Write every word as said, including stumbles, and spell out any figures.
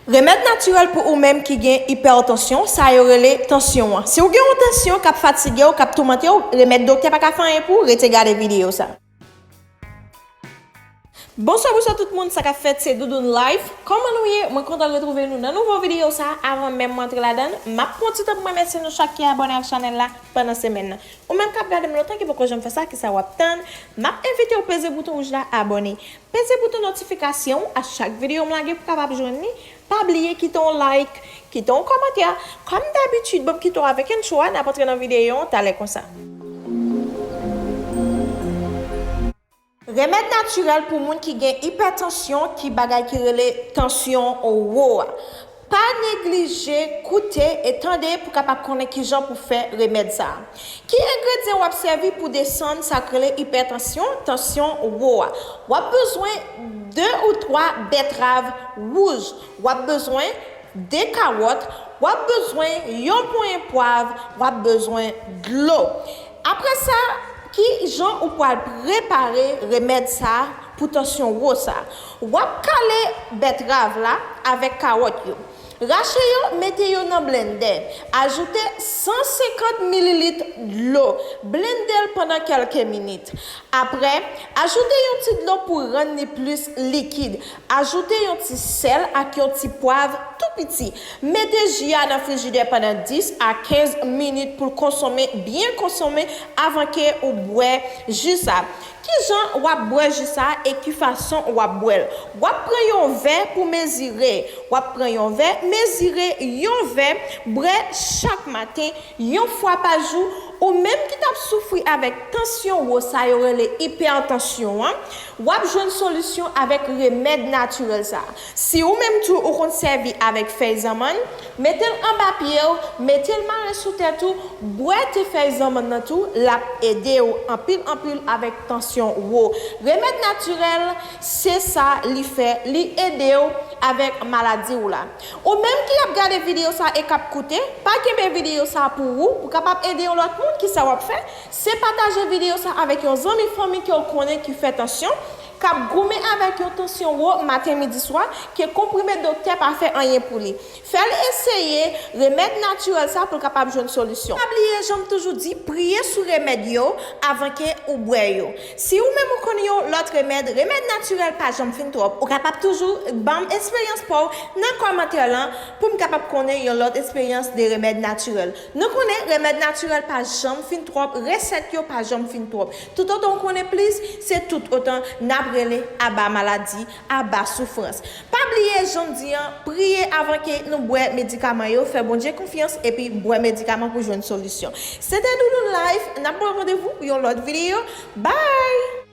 Remèd natirèl pou ou menm ki gen ipètansyon, sa yo rele tansyon an. Si w gen yon tansyon k ap fatige w, k ap toumante w, remèd doktè pa ka fè anyen pou ou, rete gade videyo sa. Bonswa, bonswa tout moun, sa k ap fèt, se Doudoune Life. Kòman nou ye? Mwen kontan retwouve nou nan nouvo videyo sa. Avan menm mwen antre ladan l, m ap pran ti tan pou m remèsye nou chak ki abòne ak chanèl la pandan semèn nan. Ou menm k ap gade m lontan ki poko janm fè sa, kisa w ap tann? M ap envite w peze bouton wouj la, abòne. Peze bouton notifikasyon a chak videyo m lage pou w kapab jwenn li. Pa bliye kite yon like, kite yon kòmantè. Kòm dabitid, ban m kite w avèk entwo a, n ap antre nan videyo an talè konsa. Remèd natirèl pou moun ki gen ipètansyon, ki bagay ki rele tansyon wo a. Pa neglije koute e tande pou kapab konnen kijan pou fè remèd sa a. Ki engredyan w ap sèvi pou desann sa k rele ipètansyon, tansyon wo a? W ap bezwen de ou twa bètrav wouj. W ap bezwen de kawòt. W ap bezwen yon ponyen pwav. W ap bezwen dlo. Apre sa, ki jan ou pral prepare remèd sa a pou tansyon wo sa a? W ap kale bètrav la avèk kawòt yo. Rache yo, mete yo nan blendè. Ajoute san senkant mililit dlo. Blende l pandan kèlke minit. Apre, ajoute yon ti dlo pou rann li plis likid. Ajoute yon ti sèl ak yon ti pwav tou piti. Mete ji a nan frijidè pandan dis a kenz minit pou l konsome, byen konsome avan ke ou bwè ji sa. Kijan w ap bwè ji sa a e ki fason w ap bwè l? W ap pran yon vè pou mezire. W ap pran yon vè, mezire yon vè, bwè chak maten, yon fwa pa jou. Ou menm ki t ap soufri avèk tansyon wo sa yo rele ipètansyon an, w ap jwenn solisyon avèk remèd natirèl sa a. Si ou menm tou ou konn sèvi avèk fèy zanmann, mete l anba pye w, mete l mare sou tèt ou, bwè te fèy zanmann nan tou, l ap ede w anpil anpil avèk tansyon wo. Remèd natirèl, se sa li fè, li ede w avèk maladi w la. Ou menm ki ap gade videyo sa e k ap koute, pa kenbe videyo sa pou ou, pou kapab ede yon lòt moun, kisa w ap fè? Se pataje videyo sa avèk yon zanmi fanmi ke w konnen ki fè tansyon, k ap goumen avèk yon tansyon wo maten, midi, swa, ke konprime doktè pa fè anyen pou li. Fè l eseye remèd natirèl sa pou l kapab jwenn solisyon. Pa bliye, jan m toujou di, priye sou remèd yo avan ke ou bwè yo. Si ou menm ou konn yon lòt remèd, remèd natirèl pa janm fin twòp. Ou kapab toujou ban m esperyans pa w nan kòmantè lan pou m kapab konnen yon lòt esperyans de remèd natirèl. Nou konnen remèd natirèl pa janm fin twòp, resèt yo pa janm fin twòp. Toutotan w konnen plis, se toutotan n ap rele aba maladi, aba soufrans. Pa bliye, jan m di an, priye avan ke nou bwè medikaman yo, fè Bondye konfyans epi bwè medikaman pou jwenn solisyon. Se te Doudoune Life, n ap ba w randevou pou yon lòt videyo. Bye!